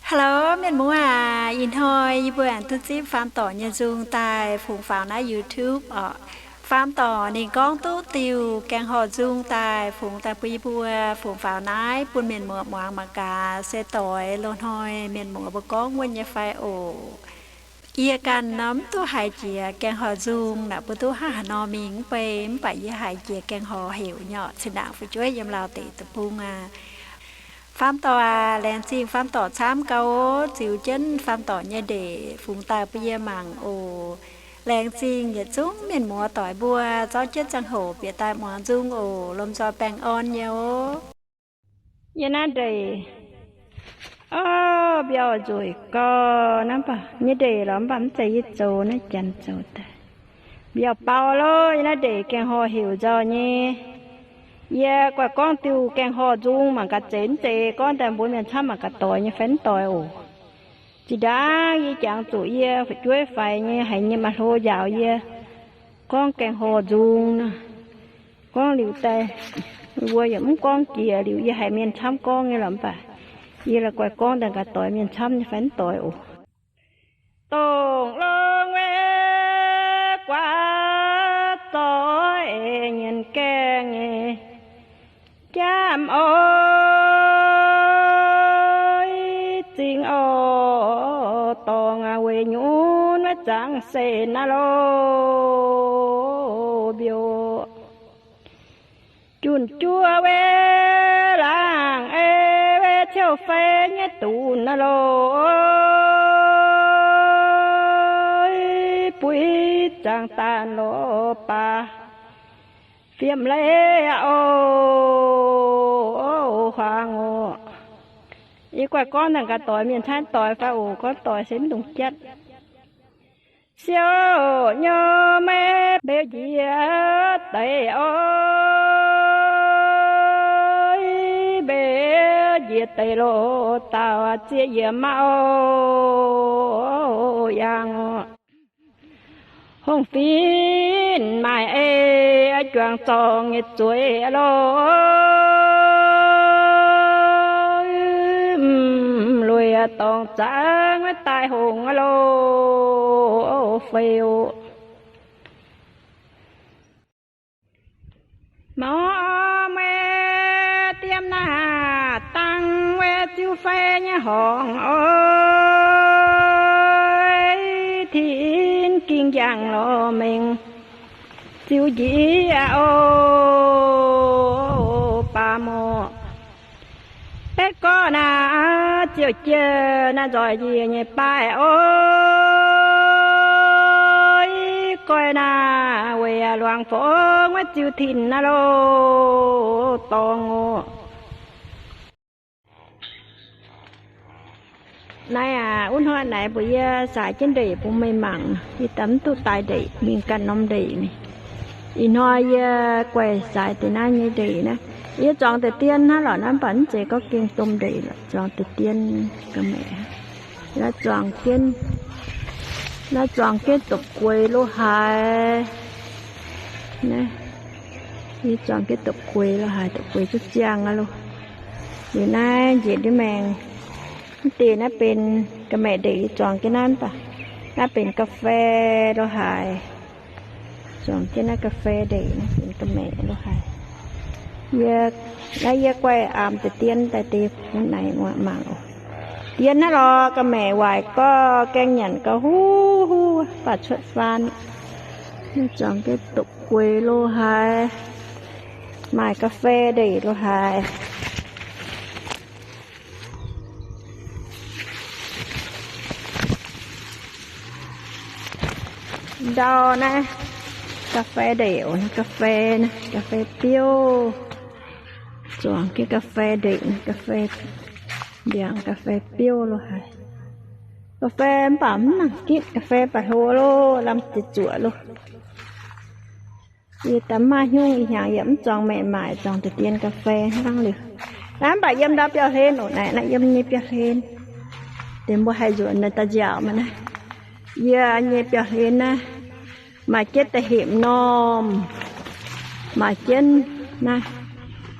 Hello mienh muoz aac, ih hnoi yie mbuo aengx duqv zipv Faam Dorc nyei nzung daaih fungx faaux naaiv YouTube orqc. Faam Dorc ninh gorngv duqv diuh gaengh horh nzung daaih fungx daaih bun yie mbuo fungx faaux naaiv bun mienh muoz muangx mangc gaax se doix loz-hnoi mienh muoz mbuo gorngv wuov nyei fai oc. Yie ganh nor mv duqv haiz jiex gaengh horh nzung naaic mbuo duqv hnangv haaix nor mingh mv bei, mv baac yie haiz jiex gaengh horh heuc nyei orqc, cin-ndaangc fu'jueiv yiem Laauh deic-bung aac. Faam Dorc aac, laengz zingh Faam Dorc camv gau oc. Ziux jienv Faam Dorc nyei ndeic fungx daaih bun yie mangc oc. Laengz zingh yietc zungv mienh muoz doic mbuo zorqv jienv ziangh hoc bieqc daaih muangx nzung oc. Lomh nzoih baengh orn nyei oc. Yie naaiv ndeic, o, mbiauh nzueic gau naaiv, mv baac nyei ndeic lorqc, mv baac mv zeiz yie zoux, naaiv janx zoux daaih. Mbiauh bau lorqc, yie naaiv ndeic gaengh horh heuc nzauh nyei. Yie guaih gorngv diuh gaengh horh nzung mangc gaax zeiz mv zeiz, gorngv daaih mbuox mienh camv mangc gaax doix nyei fai mv doix oc. Zinh ndaangc yie jangx zuqc yie fu'jueiv faix nyei haiz nyei maaih hlo njaaux yie gorngv gaengh horh nzung nor. Gorngv liuz daaih, mbuo yaac mv gorngv jiex liuz yie haiz mienh camv gorngv nyei lorqc, mv baac yie la'guaih gorngv daaih gaax doix mienh camv nyei fai mv doix oc. Dongh longx weic guaax zoih nyienx gaengh nyei, jaav oix zingh oix dorngx weic nyunc wuov zaangc se naaiv loh mbiouh. Junc juov weic laangh ei weic ciouv fei nyei dunx naaiv loh, buix zaangc daanh loh baac fiem leiz aqv oc, huaang oc. Yie guaih gorngv daaih gaax doix mienh camv doix fai oc, gorngv doix se mv dungx jatv. Siou nyorx maiv mbeux njiec deix oc, mbeux njiec deix loh dauh ziex yiemc mauv yangh oc. Hungh fin maaih ei juangc zorngh nyei zueiz loh, lui dorngx zaangc daaih hungh loh fei oc. Mauv maiv diem naaiv dangh weic ziux fei nyei horngh oix, tin ging njang lorz mengh ziux njiec oc, baac moc betv gorqv naaiv ziouc jiex naaiv nzoih njiec nyei baaih oc, goiv naaiv weic luangc fongx wuov ziux tin naaiv loh dorngx oc. Naaiv aac, wuov hnoi naaiv mbuo yie saaix jienv ndeic bun meih mangc. Yie daaih mv duqv daaih ndeic mingh ganh norm ndeic mingh. Ih hnoi yie guaih saaix deix naaiv nyei ndeic naaiv. Yie zuangx deix dien hnangv lorqc naaiv, mv baac mv zeiz gorngv gengh domh ndeic lorqc, zuangx deix dien ga'maeqc. Naaiv zuangx jienv, naaiv zuangx jienv dopc gueix lo haaix. Naaiv, yie zuangx jienv dopc gueix lo haaix, dopc gueix zuqc ziangh aqv loh. Liuz naaiv njiec ndiev maengx. Mv deix naaiv benx ga'maeqc ndeic, yie zuangx jienv naaiv mv baac naaiv benx ga'fei lo haaix. Zuangx jienv naaiv ga'fei ndeic naaiv benx ga'maeqc lo haaix. Yie, naaiv yie guaih aamx deix dien daaih deix bun naaic mangc oc. Dien naaiv lorqc ga'maeqc waaic gorqv gaeng nyanc gauh huv huv baac cuotv faan. Naaiv zuangx jienv dopc gueix lo haaix, maaih ga'fei ndeic lo haaix. Ndau naaiv ga'fei ndeic oc, naaiv ga'fei naaiv ga'fei biouv. Zuangx jienv ga'fei ndeic naaiv ga'fei, ndiangx ga'fei biouv lo haaix. Ga'fei mv baac mv nangc gitv, ga'fei baac hlo loh, lamh deix zuoqc loh. Yie daaih mv maaih hnyungv, ih hnyangx yaac mv zuangx maeqc maaic, zuangx deix dien ga'fei hnangv liuz. Naaiv mv baac yiem ndau biauv-hlen oc, naaiv naaiv yiem nyei biauv-hlen. Deix mbuo haih nzuonx naaiv daaih nziaauc mangc naaiv. Yie nyei biauv-hlen naaiv, maaih jienv da'hepc normh, maaih jienv naaiv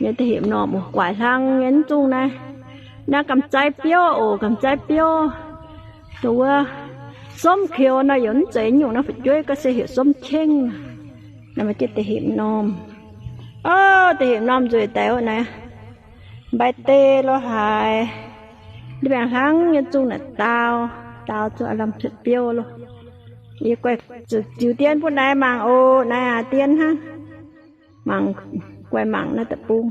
nyei da'hepc normh oc, guaaic hlang nyei mv zungh naaiv. Naaiv gamh zaiv biouv oc, gamh zaiv biouv. Dongh wuov somv keux nor yaac mv zeiz nyungc, naaiv fu'jueiv gorngv se heuc somv cengv. Naaiv maaih jienv deix hepc normh. Ov, deix hepc normh nzueic daic oc naaiv. Mbaix deix lo haaix. Ndiev baengh hlangv nyei zungh naaic dau, dau zuqc lamh cuotv biouv loh. Yie guaix ziux dien bun naaiv mangc oc. Naaiv aac dien hnangv. Mangc, guaix mangc naaiv deic-bung.